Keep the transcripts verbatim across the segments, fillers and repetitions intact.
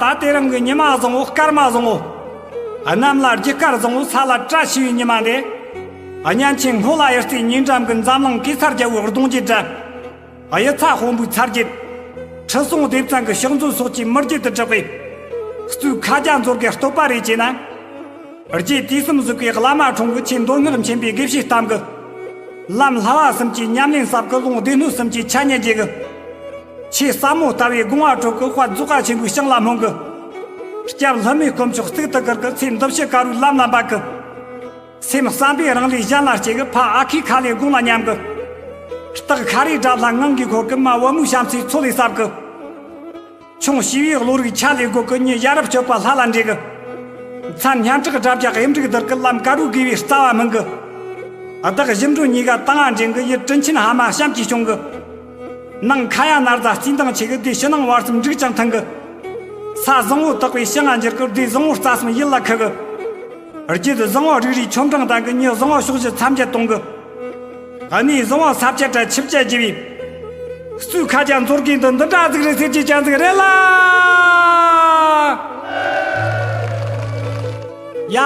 ད་དེ་རིང་གི་ཉི་མ་བཟང་བོ་སྐར་མ་བཟང་བོ། གནམ་ལ་རྒྱུ་སྐར་བཟང་བོ། ས་ལ་བཀྲ་ཤིས་པའི་ཉི་མ་འདི། གཉན་ཆེན་སྔོན་ལ་ཡར་བལྟས་ཉེ་འགྲམ་གྱི། འཛམ་གླིང་གེ་སར་རྒྱལ་པོའི་གདུང་རྒྱུད་འདྲ། གཡུ་ཚ་དཔོན་པོའི་ཚར་རྒྱུད། ཁྲི་སྲོང་ལྡེ་བཙན་གྱི་ཕྱག་མཛོད་སོགས་ཀྱིས་མི་བརྗེད་དུ་གྲགས་པའི། གཙོས་ཁ་རྒྱ་མཛོ་དགེ་བསྟོད་པ་རེ་བྱས་ན། རྗེ་དུས་གསུམ་གཟིགས་པའི་བླ་མ་འཁྲུངས་གི། ཆེས་མདོ་སྔགས་མཁྱེན་པའི་དགེ་བཤེས་གཏམ་གི། ལམ་བསླབ་པ་གསུམ་གྱི་ཉམས་ལེན་ཟབ་གི། ལུང་སྡེ་སྣོད་གསུམ་གྱི་འཆད་ཉན་རྒྱས་གི། ཆོས་ཟབ་མོ་ལྟ་བའི་དགོངས་པ་དྲོད་གི། དཔལ་རྫོགས་པ་ཆེན་པོའི་ཞིང་ལ་སྨོན་གི། སྐྱབས་ལྷ་མོའི་དཀོན་མཆོག་གཙུག་ཏུ་བཀུར་གི། ཚེ་འདི་ཕྱི་དཀར་བོའི་ལམ་ལ་འབད་གི། སེམས་བསམ་པའི་རང་ལས་གཞན་ལ་སྐྱེ་གི། ཕ་ཨ་ཁུའི་ཁ་ལས་དགུང་ལ་ཉམས་གི། སྟག་ཤ་རའི་སྒྲ་ལྷ་ངང་གིས་འཁོར་གི། མ་བུ་མོའི་བྱམས་བརྩེའི་མཚོ་ལས་ཟབ་གི། ཆུང་བྱིས་པའི་བློ་རིག་ཆ་ལས་བགོ་གི། མྱི་ཡ་རབས་སྤྱོད་པ་ལྷ་ལ་འདྲེས་གི། མཚན་སྙན་གྲགས་སྒྲ་བརྒྱ་དབྱིབས་འབྲུག་བརྡར་གི། ལམ་དཀར་པོའི་དགེ་བའི་རྩ་བ་སྨིན་གི། བདག་གཞུ་འགྲོས་གཉིས་ཀ་དྭངས་བ་འདྲེན་གི། ཡུལ་དྲིན་ཆེན་ཕ་མ་བྱམས་ཀྱིས་སྐྱོང་གི། ནང་ཁ་ཡ་ན་རྫ་རྩིས་མདངས་ཆེ་གི། སྡེ་ཕྱི་ནང་བར་གསུམ་འབྲུག་ཀྱང་མཐུན་གི། ས་བཟང་བོ་དག་པའི་ཞིང་ང་འགྱུར་གི། སྡེ་བཟང་བོ་རྩ་གསུམ་ཡུལ་ལ་ཁུ་གི། རྒྱུད་བཟང་བོ་རིགས་རུས་ཆོ་འབྲིང་ལྡན་གི། མྱི་བཟང་བོ་ཕྱོགས་བཞི་མཚམས་བརྒྱད་སྟོང་གི། གནས་བཟང་བོ་ས་བཅད་དྲུག་ཆུ་བཅད་བརྒྱད་པའི། གཙོས་ཁ་རྒྱ་མཛོ་དགེ་འདི་འདི་འདྲ་ཟིག་རེད་ཟེར་གྱི་ཅན་ཟིག་རེད་ལ། ཡ།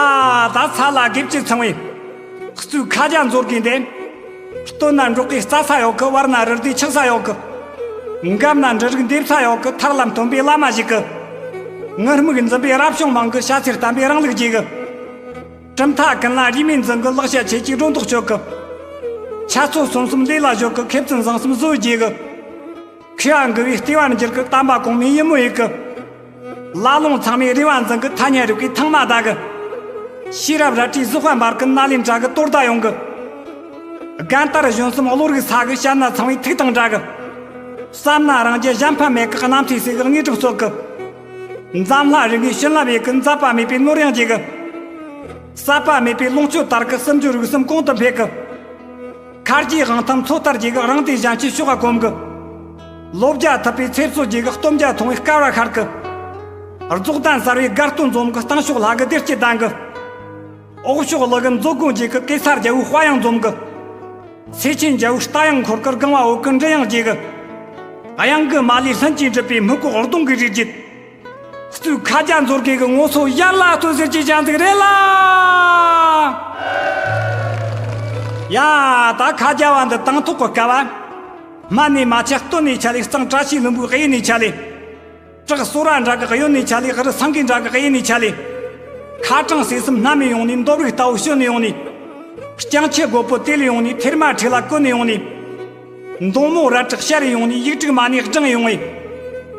ད་ས་ལ་དགེ་བཅུ་ཚང་བའི། གཙོས་ཁ་རྒྱ་མཛོ་དགེ་འདི། སྟོད་ན་འབྲོག་གི་རྩྭ་ས་ཡོད་གི། བར་ན་རི་དེའི་ཆགས་ས་ཡོད་གི། འགབ་ན་འབྲུ་རིགས་འདེབས་ས་ཡོད་གི། ཐར་ལམ་སྟོན་པའི་བླ་མ་ཞིག་གི། ངུར་སྨྲིག་འཛིན་པའི་རབ་བྱུང་མང་གི། ཤ་ཚའི་བསྟན་པའི་རིང་ལུགས་རྒྱས་གི། གྲུབ་མཐའ་ཀུན་ལ་རིས་མེད་འཛིན་གི། ལེགས་བཤད་ཆོས་ཀྱི་སྒྲོ་འདོགས་གཅོད་གི། འཆད་རྩོད་རྩོམ་གསུམ་ལས་ལ་གཞོལ་གི། མཁས་བཙུན་བཟང་གསུམ་བཟོ་རྒྱས་གི། མཁས་པ་མགུ་བའི་ལྟེ་བར་འགྱུར་གི། དམ་པ་གོང་མའི་ཡིད་སྨོན་ཡེད་གི། ལ་ལུང་ཚང་མའི་རེ་བ་འཛིན་གི། ཐ་སྙད་རིག་པའི་ཐང་མ་བདའ་གི། ཤེས་རབ་རལ་གྲིའི་གཟུགས་པ་འབར་གི། ནཱ་ལེནྡྲ་གི་དོ་ཟླ་ཡོང་གི། རྒན་དར་གཞོན་གསུམ་བློ་རིག་ས་གི། བཤད་ན་ཚང་བའི་ཐུགས་དང་འདྲ་གི། བསམ་ན་རང་རྒྱལ་གཞན་ཕན་མེད་གི། རྣམ་ཐོས་སྲས་གི་དངོས་གྲུབ་སྩོལ་གི། འཛམ་ལྷ་རིགས་ལྔའི་བྱིན་རླབས་ཡེད་གི། མཛད་པ་མེད་པའི་ནོར་གཡང་རྒྱས་གི། ཟད་པ་མེད་པའི་ལོངས་སྤྱོད་དར་གི། སུམ་ཅུ་རིགས་གསུམ་གོང་དུ་འཕེལ་གི། མཁའ་སྐྱེས་དབང་ཐང་མཚོ་ལྟར་རྒྱས་གི། རང་སྡེ་གཞན་སྤྱིའི་ཕྱོགས་ལ་གོམས་གི། ལོ་བརྒྱ་ཐུབ་པའི་ཚེ་སྲོག་རྒྱས་གི། སྟོབས་བརྒྱ་ཐོང་བའི་སྐལ་བ་ཤར་གི། རྫོགས་ལྡན་གསར་བའི་དགའ་སྟོན་འཛོམས་གི། སྟེང་ཕྱོགས་ལྷ་གི་བདེ་སྐྱིད་ལྡན་གི། འོག་ཕྱོགས་ལྷ་གི་མཛོད་སྒོ་འབྱེད་གི། གེ་སར་རྒྱལ་པོའི་དཔལ་དབྱངས་འཛོམས་གི། སེ་ཆེན་རྒྱལ་པོའི་རྟ་དབྱངས་འཁོར་གི། རྐང་པ་འོད་གི་མགྲིན་དབྱངས་རྒྱས་གི། གཡང་གི་མ་ལུས་ལྷུན་གྱིས་གྲུབ་པའི། སྨུག་པོ་གདོང་གི་རིགས་རྒྱུད། གཙོས་ཁ་རྒྱ་མཛོ་དགེ་གི་ངོ་སོ་ཡར་ལ་སྟོན་ཟེར་གྱི་ཅན་ཟིག་རེད་ལ། ཡ། ད་ཁ་རྒྱ་བ་འདི་དང་ཐོག་གི་སྐབས་བ། སྨད་ནས་མ་ཆད་སྟོད་ནས་ཆད་ལེ། གཙང་བཀྲ་ཤིས་ལྷུན་པོའི་གཡས་ནས་ཆད་ལེ། བྲག་སོ་ར་འདྲ་གི་གཡོན་ནས་ཆད་ལེ། རི་སེང་གེ་འདྲ་གི་གཡས་ནས་ཆད་ལེ། ཁ་གྲངས་སེ་གསུམ་སྣ་མིན་ཡོང་ནས། འདོམ་རིགས་རྟ་བོ་ཞོན་ནས་ཡོང་ནས། རྐྱང་ཆེ་རྒོད་པོ་དེད་ལས་ཡོང་ནས། ཐེར་མ་ཁྲིད་ལ་བཀོན་ནས་ཡོང་ནས། མདུང་མོ་རལ་གྲི་ཤར་ཡོང་ནས། ཡིག་དྲུག་མ་ནས་བགྲངས་ཡོང་ངས།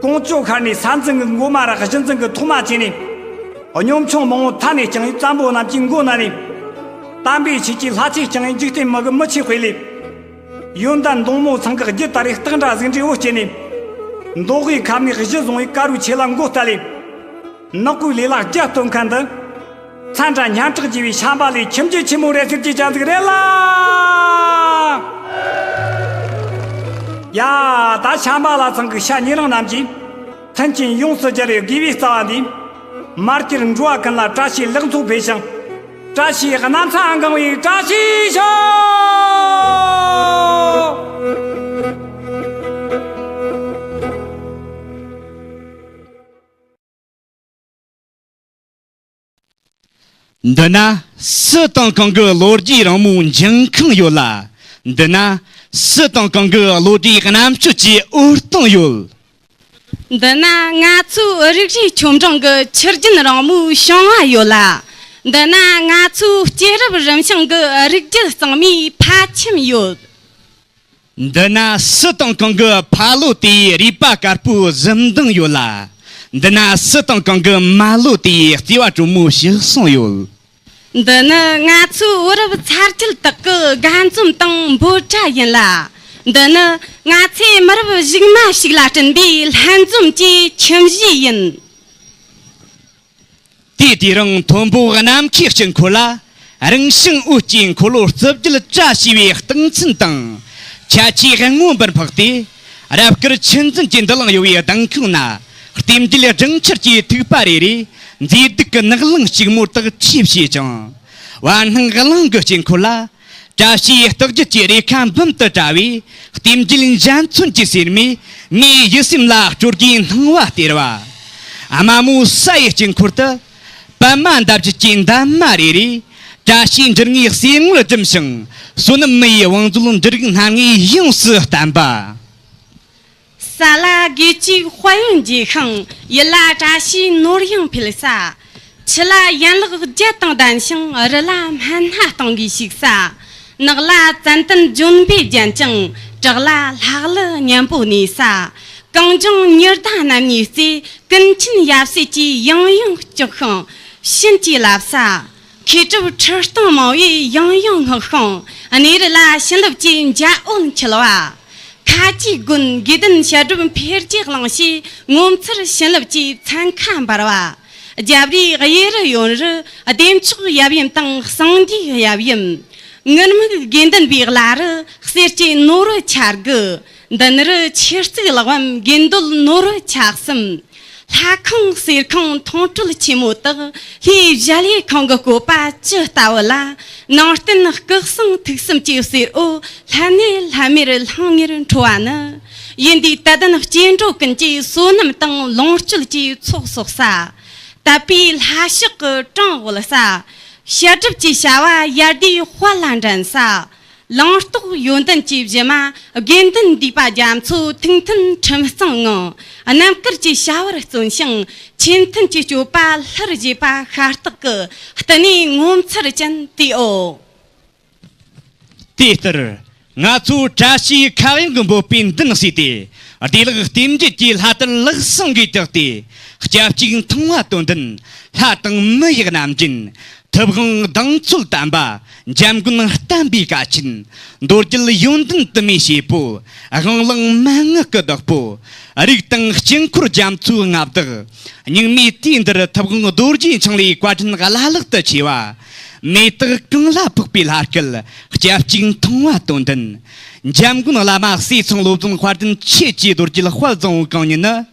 ཀོང་ཅོ་ཤར་ནས་ས་འཛིན་གི་མགོ་མ་ར་གཞི་འཛིན་གི་ཐོག་མ་ཆེ་ནས། གཉོམ་ཆུང་མང་བོ་མཐའ་ནས་བསྐྱངས་ཡས། བཙན་པོ་རྣམས་ཀྱི་མགོ་ན་ནས། དམ་པའི་ཆོས་ཀྱི་ལྷ་ཆས་བསྐྱངས་ཡས། འཇིག་རྟེན་མི་གི་མི་ཆོས་དཔེ་ལས། ཡོན་ཏན་མདུང་མོ་ཚང་གི་རྒྱུད་དར་བའི་སྟག་འདྲ་ཟིག་འདྲའི་འོད་སྐྱེས་ནས། མདོ་དབུས་ཁམས་ནས་གཞི་བཟུང་བའི་དཀར་རུའི་ཆོས་ལ་མགོ་བཏགས་ལས། ནག་པོའི་ལས་ལ་རྒྱ་སྟོན་མཁན་འདི། མཚན་དྲ་སྙན་གྲགས་རྒྱས་པའི་བྱམས་པ་ལས་ཁྱིམ་རྒྱུད་ཆེན་མོ་རེད་ཟེར་གྱི་ཅན་ཟིག་རེད་ལ། ཡ། ད་བྱམས་པ་ལྷ་ཚང་གི་ཤ་ཉེ་རིང་རྣམས་ཀྱིས། མཐུན་རྐྱེན་ཡོངས་སུ་སྦྱར་བའི་དགེ་བའི་རྩ་བ་འདིས། མར་གྱུར་འགྲོ་བ་ཀུན་ལ་བཀྲ་ཤིས་ལེགས་ཚོགས་འཕེལ་ཞིང་། བཀྲ་ཤིས་གནམ་ས་གང་བའི་བཀྲ་ཤིས་ཤོག། འདི་ན་སུ་དང་གང་གི་ལོ་རྒྱུས་རིང་མོའི་འཇིང་ཁང་ཡོད་ལ། འདི་ན་སུ་དང་གང་གི་བློ་གྲོས་རྣམ་དཔྱོད་ཀྱི་འོད་སྟོང་ཡོད། འདི་ན་ང་ཚོའི་རིགས་རུས་ཆོ་འབྲིང་གི་ཆུ་རྒྱུན་རིང་མོའི་བྱུང་བ་ཡོད་ལ། འདི་ན་ང་ཚོའི་སྐྱེས་རབས་རིམ་བྱུང་གི་རིགས་རྒྱུད་གཙང་མའི་ཕ་ཁྱིམ་ཡོད། འདི་ན་སུ་དང་གང་གི་ཕ་ལོ་དེའི་རུས་པ་དཀར་པོའི་གཟི་མདངས་ཡོད་ལ། འདི་ན་སུ་དང་གང་གི་མ་ལོ་དེའི་བརྩེ་བ་དྲོན་མོའི་ཕྱི་གསང་ཡོད། འདི་ནི་ང་ཚོའི་བུ་རབས་ཚ་རྒྱུད་དག་གི་དགའ་འཛུམ་དང་འབོད་སྒྲ་ཡིན་ལ། འདི་ནི་ང་ཚོའི་མི་རབས་གཞུག་མ་ཞིག་ལ་བསྐྲུན་པའི་ལྷན་འཛོམས་ཀྱི་ཁྱིམ་གཞིས་ཡིན། དུས་དེ་རིང་མཐོན་པོ་གནམ་མཁའི་དཀྱིལ་འཁོར་ལ། རིང་ཞིང་འོད་ཀྱི་འཁོར་ལོ་རྩིབས་བརྒྱད་བཀྲ་ཤིས་པའི་རྟགས་མཚན་དང་། ཁྱད་ཆོས་སྔོན་པར་འཕགས་ཏེ། རབ་དཀར་ཆུ་འཛིན་གྱི་འདུ་ལང་གཡོ་བའི་ལྡིང་ཁང་ན། རྟེན་འབྲེལ་སྦྲང་ཆར་གྱི་ཐིགས་པ་རེ་རེས། མཛེས་སྡུག་གི་ནགས་གླིང་ཕྱུག་མོར་དག་ཆས་བྱས་ཀྱང་། བར་སྣང་གླིང་གི་དཀྱིལ་འཁོར་ལ། བཀྲ་ཤིས་རྟགས་བརྒྱད་ཀྱི་རེ་ཁ་འབུམ་དུ་བཀྲ་བའི། རྟེན་འབྲེལ་འཇའ་ཚོན་གྱི་ཟེར་མས། ངའི་ཡིད་སེམས་ལ་སྤྲོ་དགའི་སྣང་བ་སྟེར་བ། དམའ་མོ་ས་ཡི་དཀྱིལ་འཁོར་དུ། པདྨ་འདབ་བརྒྱད་ཀྱི་འདབ་མ་རེ་རེས། བཀྲ་ཤིས་འབྱུང་ལྔའི་གསེར་དངུལ་བསྒྲིམས་ཤིང་། བསོད་ནམས་མི་ཡི་བང་མཛོད་འབྲུ་རིགས་སྣ་ལྔས་ཡོངས་སུ་བསྟན་པ། ས་ལ་དགེ་བཅུའི་དཔལ་ཡོན་རྒྱས་ཤིང་། ཡུལ་ལ་བཀྲ་ཤིས་ནོར་གཡང་འཕེལ་ས། ཆུ་ལ་ཡན་ལག་བརྒྱད་དང་ལྡན་ཞིང་། རི་ལ་སྨན་སྣ་གཏོང་གིས་ཕྱུག་ས། ནགས་ལ་ཙན་དན་ལྗོན་པས་བརྒྱན་ཅིང་། བྲག་ལ་ལྷ་ཀླུ་གཉན་པོ་གནས་ས། གངས་ལྗོངས་ཉི་ཟླ་རྣམ་གཉིས་རྩེ། ཀུན་མཁྱེན་ཡབ་སྲས་ཀྱིས་ཡང་ཡང་སྐྱོགས་ཤིང་། བྱིན་གྱིས་བརླབས་ས། མཁས་གྲུབ་ཁྲི་སྟོང་མང་བོས་ཡང་ཡང་བསྔགས་ཤིང་། གནས་རི་ལ་བྱིན་རླབས་ཀྱི་འཇའ་འོད་འཁྱིལ་བ། ཁ་ཆེའི་དགོན་དགེ་ལྡན་བཤད་སྒྲུབ་འཕེལ་རྒྱས་གླིང་ཞེས། ངོ་མཚར་བྱིན་རླབས་ཀྱི་ཚན་ཁ་འབར་བ། རྒྱབ་རིའི་གཡས་རུ་གཡོན་རུ་བདེ་མཆོག་ཡབ་ཡུམ་དང་གསང་འདུས་ཡབ་ཡུམ། ངུར་སྨྲིག་དགེ་འདུན་པའི་བླ་རུ་གསེར་གྱི་ནོར་བུ་ཆ་དགུ། མདུན་རུ་ཆོས་གཙུག་ལག་པའམ་དགེ་འདུན་ནོར་བུ་ཆ་གསུམ། ལྷ་ཁང་གསེར་ཁང་མཐོང་གྲོལ་ཆེན་མོ་དག། ལྷའི་གཞལ་ཡས་ཁང་གི་བཀོད་པ་ཇི་ལྟ་བུ་ལ། ནང་རྟེན་སྐུ་གསུང་ཐུགས་གསུམ་གྱི་གསེར་འོད། ལྷན་ནེ་ལྷམ་མེར་ལྷང་ངེར་འཕྲོ་བ་ནི། ཡིན་དུས་དད་ལྡན་སྐྱེ་འགྲོ་ཀུན་གྱི་བསོད་ནམས་དང་ལོངས་སྤྱོད་ཀྱི་ཚོགས་གསོག་ས། དད་པའི་ལྷ་ཕྱག་གི་གྲངས་བགོད་ས། བཤད་སྒྲུབ་ཀྱི་བྱ་བ་ཡར་རྒྱས་དཔལ་ལ་འགྲན་ས། ལིང་སྟོགས་ཡོན་ཏན་གྱི་བཞི་མ། དགེ་འདུན་འདུས་པ་རྒྱ་མཚོ་ཐུགས་མཐུན་ཁྲིམས་གཙང་ངང་། རྣམ་དཀར་གྱི་བྱ་བར་བརྩོན་ཞིང་། ཆོས་མཐུན་གྱི་སྤྱོད་པ་སླར་བཞེས་པ་ཤ་སྟག་གི། བསྟི་གནས་ངོ་མཚར་ཅན་དེའོ། དེ་ལྟར། ང་ཚོ་བཀྲ་ཤིས་ཁ་གཡང་གི་འབོད་པའི་མདུན་བསུས་ཏེ། བདེ་ལེགས་རྟེན་འབྲེལ་གྱི་ལྷ་དར་ལག་ཟུང་གིས་བཏེགས་ཏེ། སྐྱབས་གཅིག་མཐོང་བ་དོན་ལྡན། ལྷ་དང་མི་ཡི་རྣམ་འདྲེན། ཐུབ་དབང་གདེང་ཚོད་དམ་པ། འཇམ་མགོན་བསྟན་པའི་བཀའ་ཆེན། མདོ་རྒྱུད་ཡོན་ཏན་དུ་མའི་བྱེད་པོ། དབང་བླང་མན་ངག་གི་བདག་པོ། རིགས་དང་དཀྱིལ་འཁོར་རྒྱ་མཚོའི་མངའ་བདག། སྙིགས་མའི་དུས་འདིར་ཐུབ་དབང་རྡོ་རྗེ་འཆང་ལས་བཀའ་དྲིན་བླ་ལྷག་ཏུ་ཆེ་བ། མེ་སྟག་གངས་ལ་ཕོག་པའི་ལྷ་སྐལ། སྐྱབས་གཅིག་མཐོང་བ་དོན་ལྡན། འཇམ་མགོན་བླ་མ་ཟས་ཚང་བློ་བཟང་དཔལ་ལྡན་ཆོས་ཀྱི་རྡོ་རྗེ་དཔལ་བཟང་བོ་གང་ཉིད་ནི།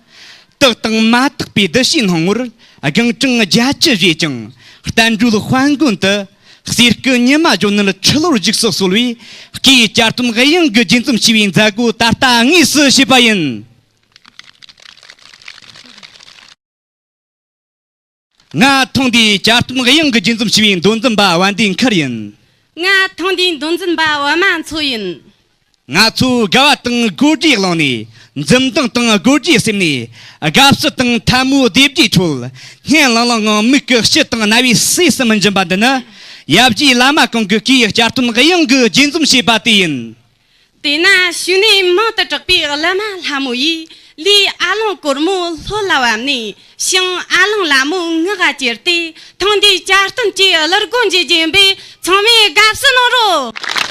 དག་དང་མ་དག་པའི་གདུལ་བྱའི་སྣང་ངོར་སྒང་དྲུང་བརྒྱད་ཅུ་བཞེས་ཀྱང་། བསྟན་འགྲོའི་དཔལ་མགོན་དུ། གསེར་སྐུ་ཉི་མ་ལྗོན་ནལ་ཁྲི་ལོར་བཞུགས་སུ་གསོལ་བའི། སྐུའི་གྱ་སྟོན་དབྱངས་ཀྱི་རྗེས་འཛོམས་ཞེས་པའི་མཛད་སྒོ་ད་ལྟ་དངོས་སུ་བྱས་པ་ཡིན། ང་ཐེངས་འདིའི་གྱ་སྟོན་དབྱངས་ཀྱི་རྗེས་འཛོམས་ཞེས་པའི་མདོ་འཛིན་པ་བན་དེ་མཁར་ཡིན། ང་ཐེངས་འདིའི་མདོ་འཛིན་པ་འོ་མ་མཚོ་ཡིན། ང་ཚོ་དགའ་བ་དང་དགོད་བྲོའི་ཀློང་ནས། འཛུམ་མདངས་དང་དགོད་བྲོའི་སེམས་ནས། དགའ་བསུ་དང་ཐལ་མོ་སྡེབ་བརྒྱའི་ཁྲོད། སྙན་ལང་ལང་ངང་མིག་གི་དཔྱིད་དང་རྣ་བའི་ཟས་སུ་མི་འབྱིན་པ་འདི་ནི། ཡབ་རྗེ་བླ་མ་གང་གི་སྐུའི་གྱ་སྟོན་དབྱངས་ཀྱི་རྗེས་འཛོམས་ཞེས་པ་དེ་ཡིན། དེས་ན་ཞུ་ནས་མང་དུ་གྲགས་པའི་བླ་མ་ལྷ་མོ་ཡིས། ལུས་ཨ་ལོང་གོར་མོ་ལྷོད་ལ་བབས་ནས། ཞིང་ཨ་ལོང་ལ་མོ་ངག་ག་ཅེར་ཏེ། ཐེངས་འདིའི་གྱ་སྟོན་གྱི་གླུ་སྒོ་འབྱེད་ཀྱིན་པས། ཚང་མས་དགའ་བསུ་གནང་རོགས།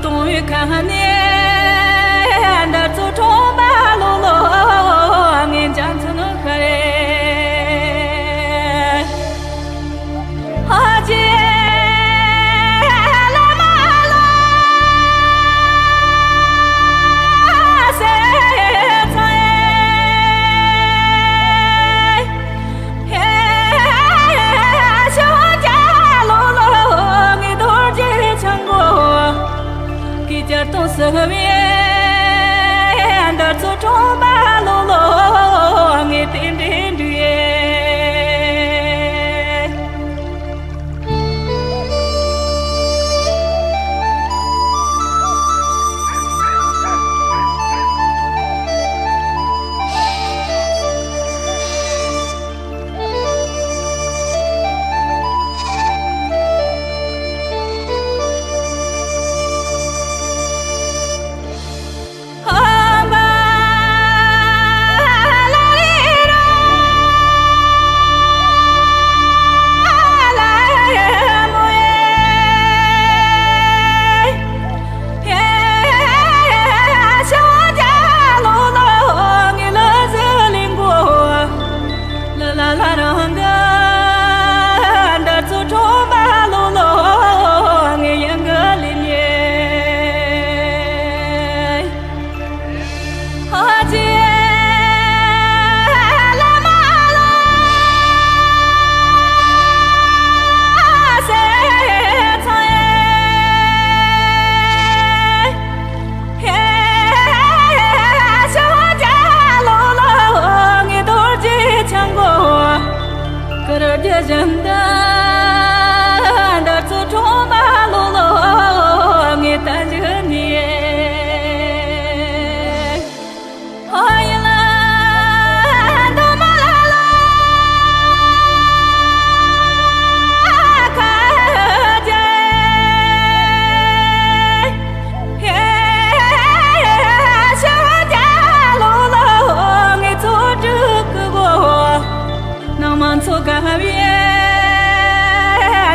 གཏོང་བའི་ཁ་ནས་འདི་ཚོ་ཁྲོམ་པ་ལོ་ལོ་ངས་འཇམ་ཚོན་ཁ་རེ། ཨ་ཅེ་བླ་མ་ལ་སེ་ཚ་ཨེ། ཤོ་ཅ་ལོ་ལོ་ངའི་རྡོ་རྗེ་འཆང་གོ། ཀི་ཅར་དང་སུ་བའི་འདི་ཚོ་ཁྲོམ་པ་ལོ་ལོ་ངའི་རྟེན་འབྲེལ་འགྲིག་ཡེ། ནང་མང་ཚོ་ག་བའི་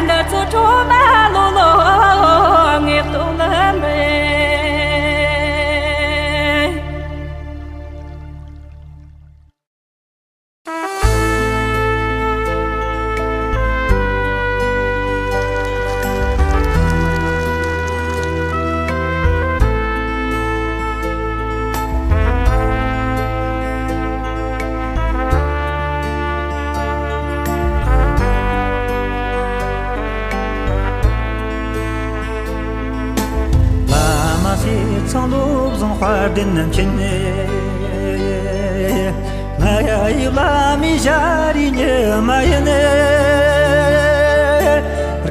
འདི་ཚོ་ཁྲོམ་པ་ལོ་ལོ་ངས་གཏོང་ལ་མེད། བླ་མ་ཞེས་ཚང་བློ་བཟང་དཔལ་ལྡན་མཁྱེན། ང་ཡི་བླ་མའི་ཞལ་རས་ཉི་མ་ཡིན།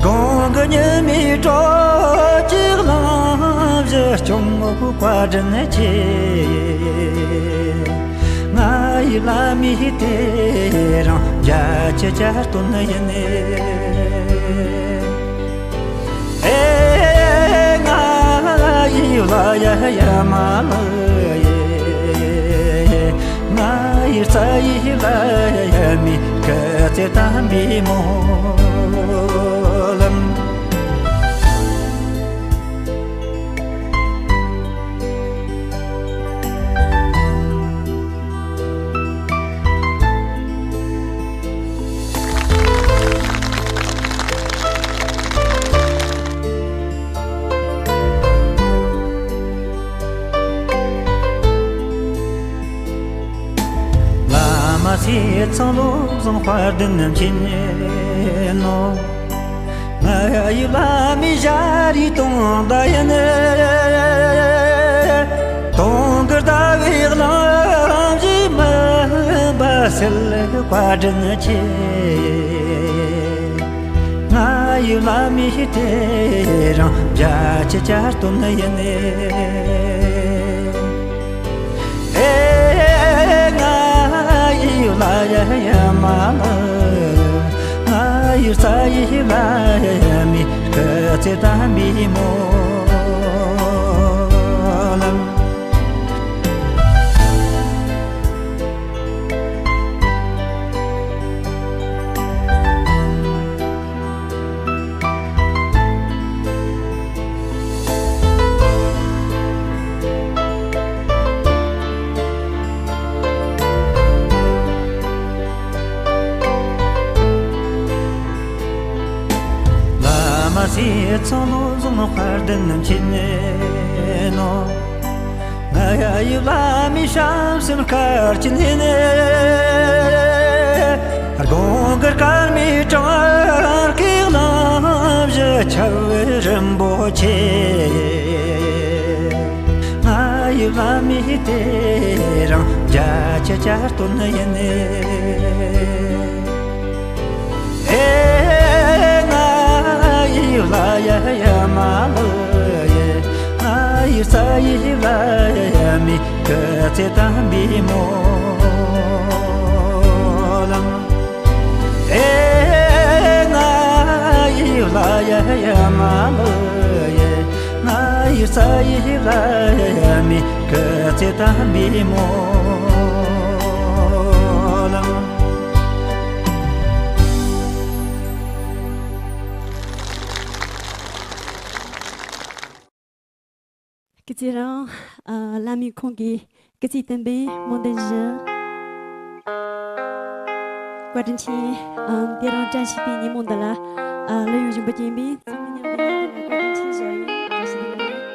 དགུང་གི་ཉི་མའི་དྲོད་ཀྱི་གླིང་བཞི་སྐྱོང་བའི་བཀའ་དྲིན་ཆེ། ང་ཡི་བླ་མའི་དེ་རིང་བརྒྱད་ཅུ་གྱ་སྟོན་ཡིན། ཨེ་ང་ཡི་བླ་ཡ་ཡ་མ་ལ་ཡེ། ང་ཡི་རྩ་ཡི་བླ་ཡ་ཡ་མི་སྐུ་ཚེ་དམ་པའི་སྨོན་ལམ། བླ་མ་ཞེས་ཚང་བློ་བཟང་དཔལ་ལྡན་མཁྱེན་ནོ། ང་ཡི་བླ་མའི་ཞལ་རས་དུང་ཟླ་ཡིན། དུང་གི་ཟླ་བའི་གླིང་བཞི་མུན་པ་སེལ་བའི་བཀའ་དྲིན་ཆེ། ང་ཡི་བླ་མའི་དེ་རིང་བརྒྱད་ཅུ་གྱ་སྟོན་ཡིན། ཨེ་ང་ཡི་བླ་ཡ་ཡ་མ་ལ། ང་ཡི་རྩ་ཡི་བླ་ཡ་ཡ་མི་སྐུ་ཚེ་དམ་པའི་སྨོན་ལམ། ཚང་བློ་བཟང་དཔལ་ལྡན་མཁྱེན་ནོ། ང་ཡི་བླ་མའི་བྱམས་སེམས་དཀར་གྱི་ལྷས་ནས། དགོངས་དཀར་དཀར་མའི་གྲངས་ཀའི་གནམ་བཞི་ཁྱབ་པའི་རིན་པོ་ཆེ། ང་ཡི་བླ་མའི་དེ་རིང་བརྒྱ་ཆ་བརྒྱ་སྟོན་ཡིན། ཨེ་ང་ཡི་བླ་ཡ་ཡ་མ་ལ་ཡེ། ང་ཡི་ས་ཡི་བླ་ཡ་ཡ་མི་སྐུ་ཚེ་དམ་པའི་སྨོན་ལམ། ཨེ་ང་ཡི་བླ་ཡ་ཡ་མ་ལ་ཡེ། ང་ཡི་ས་ཡི་བླ་ཡ་ཡ་མི་སྐུ་ཚེ་དམ་པའི་སྨོན་ལམ། སྐུ་ཚེ་རིང་། ཨ། བླ་མའི་ཁོང་གི་སྐུ་ཚེ་བརྟན་པའི་སྨོན་འདུན་ཞུ། བཀའ་དྲིན་ཆེ། ཨ། དེ་རིང་བཀྲ་ཤིས་པའི་ཉིན་མོ་འདི་ལ། ཨ། གླུ་དབྱངས་ཞིམ་པོ་སྐྱེན་པའི་ཚོགས་མི་མཉམ་དུ་ཡིན་པ་ལ་བཀའ་དྲིན་ཆེ་ཞུ་ཡིན། བཀྲ་ཤིས་བདེ་ལེགས།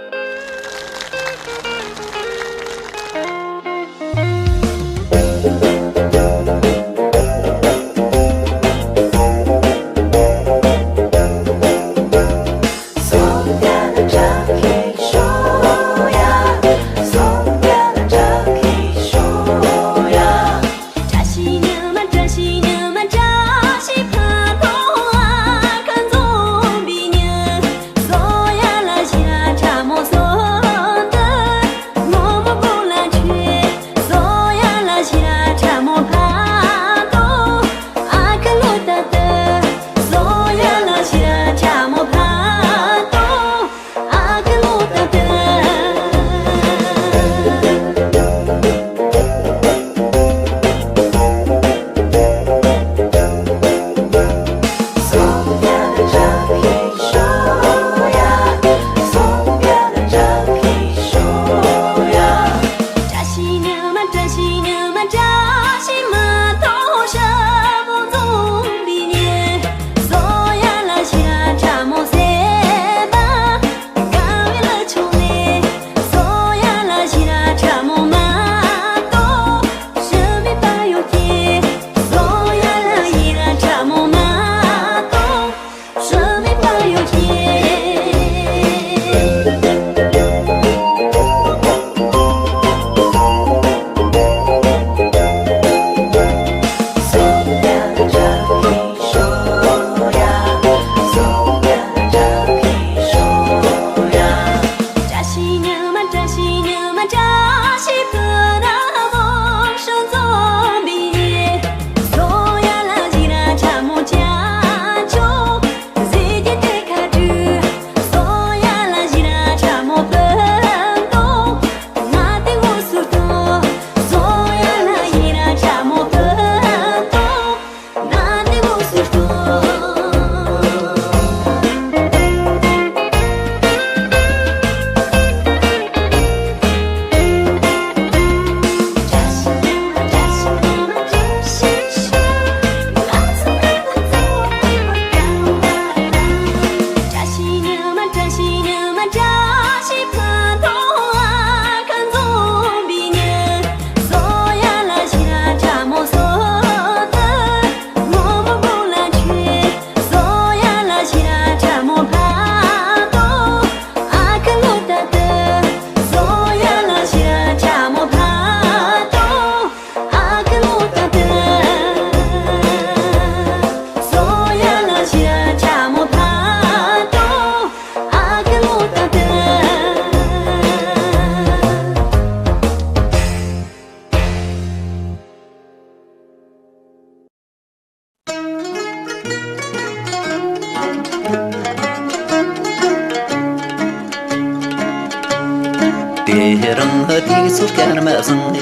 དེ་རིང་དུས་ཚོད་སྐར་མ་བཟང་།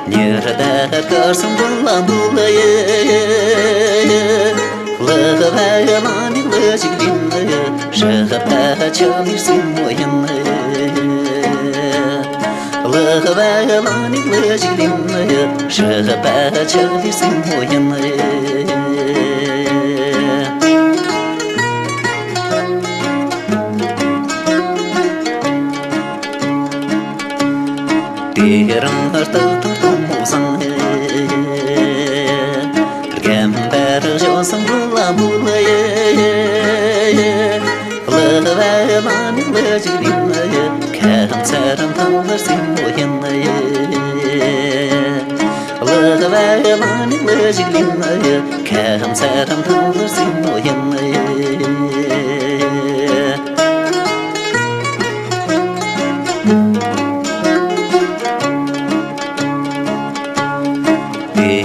ཉི་ཟླ་སྐར་གསུམ་འགྲོ་ལ་འདུག་ལ་ཡེ། ལག་པ་ལ་ནི་ལ་ཞིག་ལིན་ལ་ཡེ། སྲིད་པ་ཆགས་ལི་སྲིན་མོ་ཡིན་ལ་ཡེ། ལག་པ་ལ་ནི་ལ་ཞིག་ལིན་ལ་ཡེ། སྲིད་པ་ཆགས་ལི་སྲིན་མོ་ཡིན་ལ་ཡེ། དེ་རིང་རྟག་ཏུ་སྟོན་མོ་བཟང་། རྒན་པར་བཞོན་སང་འགྲོ་ལ་མོ་ལ་ཡེ། ལ་བ་ལ་ནི་ལ་ཞིག་ལིན་ལ་ཡེ། ཁ་ཐམ་ཚ་རམ་ཐང་ལ་སྲིན་མོ་ཡིན་ལ་ཡེ། ལ་བ་ལ་ནི་ལ་ཞིག་ལིན་ལ་ཡེ། ཁ་ཐམ་ཚ་རམ་ཐང་ལ་སྲིན་མོ་ཡིན་ལ་ཡེ།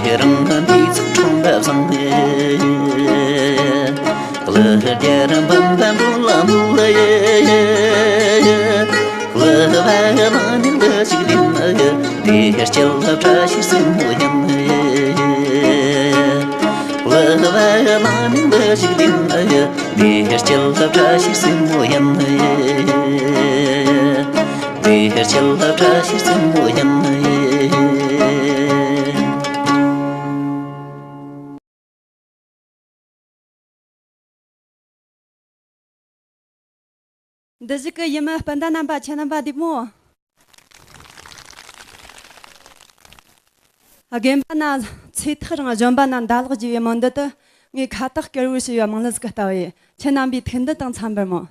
དེ་རིང་འདི་ཚོ་ཁྲོམ་པ་བཟང་ནས། ལ་རྒྱ་རམ་བམ་བམ་བུ་ལ་མུ་ལ་ཡེ། ལ་བ་ལ་ནི་ལ་ཞིག་ལིན་ལ་ཡེ། དེ་སྐྱེལ་ལ་བཀྲ་ཤིས་སྲིན་མོ་ཡིན་ལ་ཡེ། ལ་བ་ལ་ནི་ལ་ཞིག་ལིན་ལ་ཡེ། དེ་སྐྱེལ་ལ་བཀྲ་ཤིས་སྲིན་མོ་ཡིན་ལ་ཡེ། དེ་སྐྱེལ་ལ་བཀྲ་ཤིས་སྲིན་མོ་ཡིན་ལ་ཡེ། འདི་ཞིག་གི་ཡུལ་མི་སྤུན་ཟླ་རྣམ་པ། ཁྱེད་རྣམ་པ་བདེ་མོ། རྒན་པ་ན་ཚེ་ཐག་རིང་། གཞོན་པ་ན་ཟླ་ལག་བརྗེ་བའི་མོ་འདི་དུ། ངས་ཁ་བཏགས་དཀར་བོ་བྱས་པའི་མིང་ལ་ཟིག་གི་ལྟ་བ་ཡིན། ཁྱེད་རྣམ་པའི་ཐུགས་འདུན་དང་འཚམས་པར་མོ།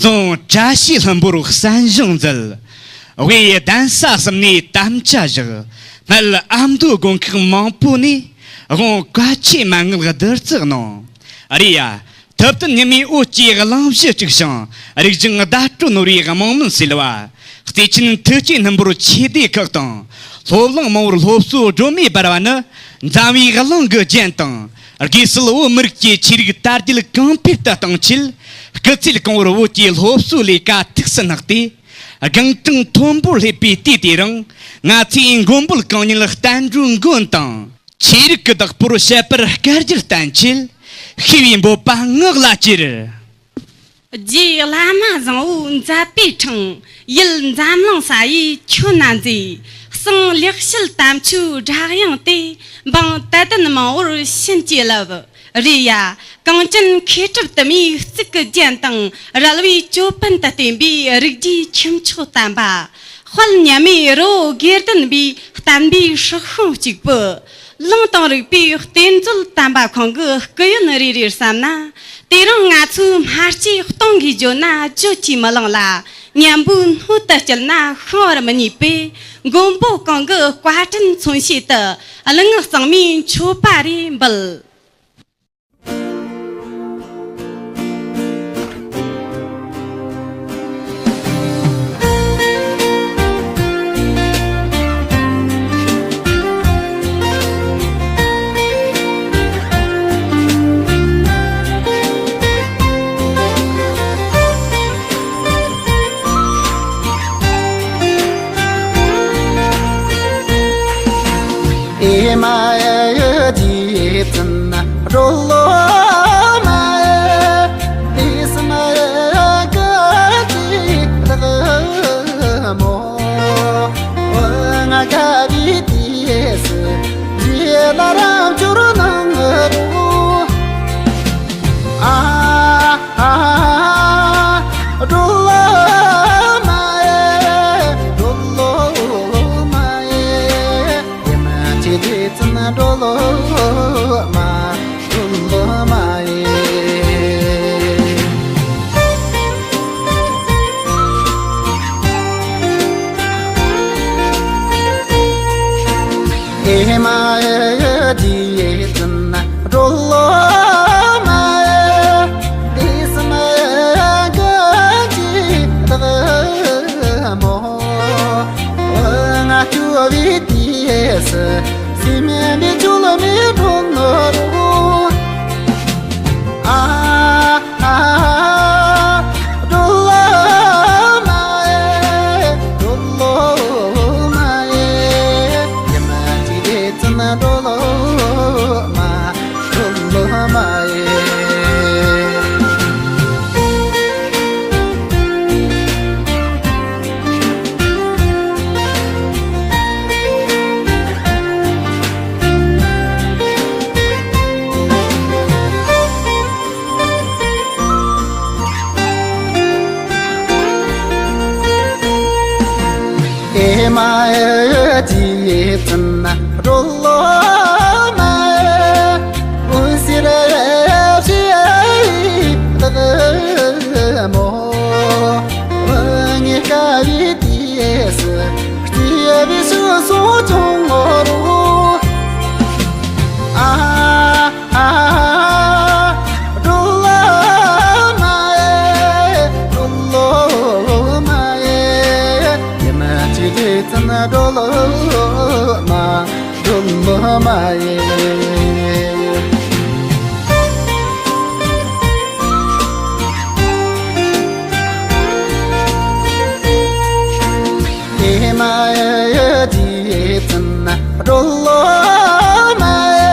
བཙོང་བཀྲ་ཤིས་ལྷུན་པོར་གསན་སྦྱོང་མཛད། དབུས་གདན་ས་གསུམ་ནས་དམ་བཅའ་བཞག་སྨད་ཨ་མདོའི་དགོན་ཁག་མང་པོ་ནས་དབང་བཀའ་ཆོས་མན་ངག་བསྡུ་རྩིས་གནང་། རེད་ཡ། ཐུབ་བསྟན་ཉི་མའི་འོད་ཀྱི་གླེང་གཞི་དཀྲུགས་ཤིང་། རིག་གཞུང་བརྡ་སྤྲོད་ནོར་བུའི་རྨོངས་མུན་སེལ་བ། བརྩེ་ཆེན་ཐུགས་བསྐྱེད་སྣུམ་པོར་ཆོས་སྡེ་ཁག་དང་། སློབ་གླིང་མང་བོར་སློབ་གསོའི་སྒྲོན་མེ་སྦར་བ་ནི། འཛམ་བུའི་གླིང་གི་རྒྱན་དང་། དགེ་སྲིད་བོད་མི་རིགས་ཀྱི་ཆོས་རིག་དར་རྒྱས་གོང་འཕེལ་དུ་གཏོང་ཆེད། སྐུ་ཚེ་གང་བོར་བོད་ཀྱི་སློབ་གསོའི་ལས་ཀ་ཐུགས་སུ་བསྣགས་ཏེ། སྒང་དྲུང་མཐོན་པོར་སླེབས་པའི་དུས་དེ་རིང་། ང་ཚོས་མགོན་པོ་གང་ཉིད་བསྟན་འགྲོའི་མགོན་དང་། ཆོས་རིག་གི་བདག་པོར་བཤད་པར་བསྐལ་བརྒྱར་བརྟན་ཆེད། ཤེས་པའི་འབོད་པ་ངག་ལ་གྱེར། རྗེ་བླ་མ་བཟང་བོའི་མཛད་པའི་འཕྲེང་། ཡུལ་འཛམ་གླིང་ས་ཡི་ཁྱོན་ན་མཛེས། གསང་ལེགས་བཤད་དམ་ཆོས་སྒྲ་དབྱངས་དེ། འབངས་དད་ལྡན་མང་བོར་བྱིན་གྱིས་བརླབས། རེད་ཡ། གངས་ཅན་མཁས་གྲུབ་དུ་མའི་གཙུག་གི་རྒྱན་དང་། རལ་བའི་ཅོད་པན་དུ་བསྟན་པའི་རིགས་རྒྱུད་ཁྱུ་མཆོག་དམ་པ། དཔལ་མཉམ་མེད་རི་བོ་དགེ་ལྡན་པའི་བསྟན་པའི་སྲིད་དབང་གཅིག་པུ། ལུང་དང་རིགས་པའི་རྟེན་མཛོད་དམ་པ་ཁོང་གི་སྐུ་ཡོན་རེ་རེར་བསམ་ན། དེ་རིང་ང་ཚོའི་སྨྲ་ལྕེ་སྟོང་གིས་བརྗོད་ན་བརྗོད་ཀྱིས་མི་ལང་ལ། སྙན་པོའི་སྣོད་དུ་བསྐྱལ་ན་ཤོང་བར་མི་ནུས་པས། མགོན་པོ་གང་གི་བཀའ་དྲིན་མཚོན་བྱེད་དུ། གླུ་ངག་གཙང་མའི་མཆོད་པ་རེ་འབུལ། ཨེ་མ་ཡ་ཡ་ཇི་ཙམ་ན་འགྲོ་ལོ་མ་ཡ། ཨེ་སི་མ་ཡ་ག་ཅི་ལག་མོ། ང་ག་བི་ཏི་ཨེ་སི་ཇི་ལ་རང་བྱོར་ནང་་རུ། ཨ། ཨ། འགྲོ་ལོ་མ་ཡ། འགྲོ་ལོ་མ་ཡ། ཡ་མ་ཅི་ཅི་ཙི་ན་འགྲོ་ལོ་མ། འགྲོ་ལོ་མ་ཡ། ཨེ་མ་ཡ་ཡ་ཇི་ཙམ་ན་འགྲོ་ལོ་མ་ཡ། ཨེ་སི་མ་ཡ་ག་ཅི་ལག་མོ། ང་ཁྱོད་བི་ཏི་ཨེ་སི་སི་མེ་མི་ཆུ་ལ་མི་འགྲོ་ནོ་རུ། ཨ། ཨ། འགྲོ་ལོ་མ་ཡ། འགྲོ་ལོ་མ་ཡ། ཡ་མ་ཅི་ཅི་ཙི་ན་འགྲོ་ལོ་མ། འགྲོ་ལོ་མ་ཡ། ཨེ་མ་ཡ་ཡ་ཇི་ཙམ་ན་འགྲོ་ལོ་མ་ཡ། འུ་སི་ར་ཡ་ཤི་ཡ་ཡི་ལག་མོ། ངེ་ཀ་བི་ཏི་ཨེ་སི་སྐྱེ་བའི་ཕྱི་སོ་ཆུང་ངོ་རུ། ཨ། ཨ། འགྲོ་ལོ་མ་ཡ། འགྲོ་ལོ་མ་ཡ། ཡ་མ་ཅི་ཅི་ཙི་ན་འགྲོ་ལོ་མ། འགྲོ་ལོ་མ་ཡ། ཨེ་མ་ཡ་ཇི་ཙམ་ན་འགྲོ་ལོ་མ་ཡ།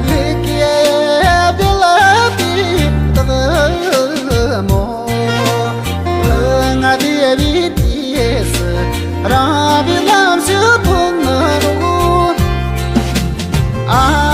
ལི་ཀེ་བི་ལ་ཏི་ལག་མོ། ང་དེ་བི་ཏི་ཨེ་སི་རང་བི་ལམ་སུ་ཐོན་ནོ་རུ། ཨ།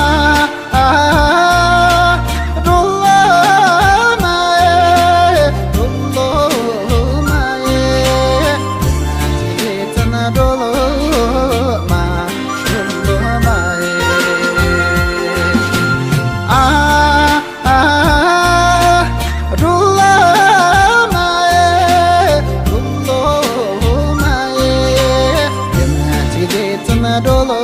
འགྲོ་ལོ།